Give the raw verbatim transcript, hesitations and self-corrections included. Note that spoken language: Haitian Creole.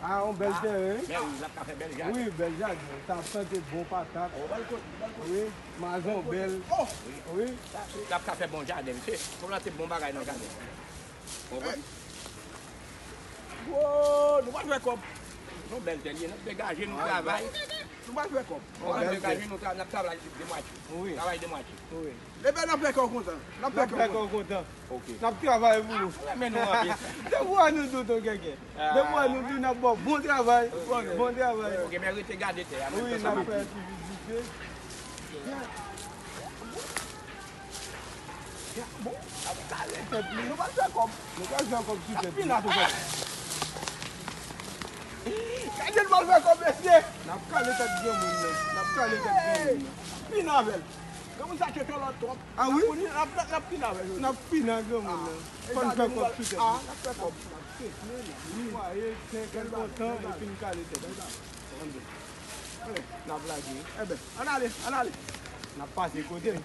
Ah, yon bèl teren, wi. Men wi, l ap ka fè bèl jaden. Wi, bèl jaden. Sa ap plante bon patat. O, bèl kote, bèl kote. Wi, mazon bèl. Oh! Wi. L ap ka fè bon jaden, mesye. Pou plante bon bagay nan jaden. Konprann? Wo, nou pral fè kòb. Nou bèl tè l ye, n ap degaje, nou travay. Nou pral fè kòb. Nou pral degaje, nou tra- n ap travay de mwatye. Wi. Travay de mwatye. Wi. Ebyen, n ap fè kòb kontan. N ap N ap fè fè kòb kòb kontan. Kontan. N ap travay pou ou. Renmen nou anpil. Depi w wè nou dout ou kèkè. Depi w wè nou di n ap ba w bon travay. Bon travay. Ok, men rete gade tè a. Wi, n ap fè piblisite. Bon, n ap kale tèt li. Nou pral fè kòb. Nou pral fè kòb sou tèt li. Pina tou fè. Gade nou pral fè kòb, mesye. N ap kale tèt granmoun nan. N ap kale tèt granmoun nan. Pina avè l. Granmoun sa tchotcholo twòp. Ah wi? N ap pina avè l. N ap pina granmoun nan. Fò n fè kòb sou tèt li. Ah, n ap fè kòb. N ap fè kòb. Wi. Netwaye, tè kè l kontan, epi n kale tèt li. N ap lage. Enben, ann ale, ann ale. N ap pase kote.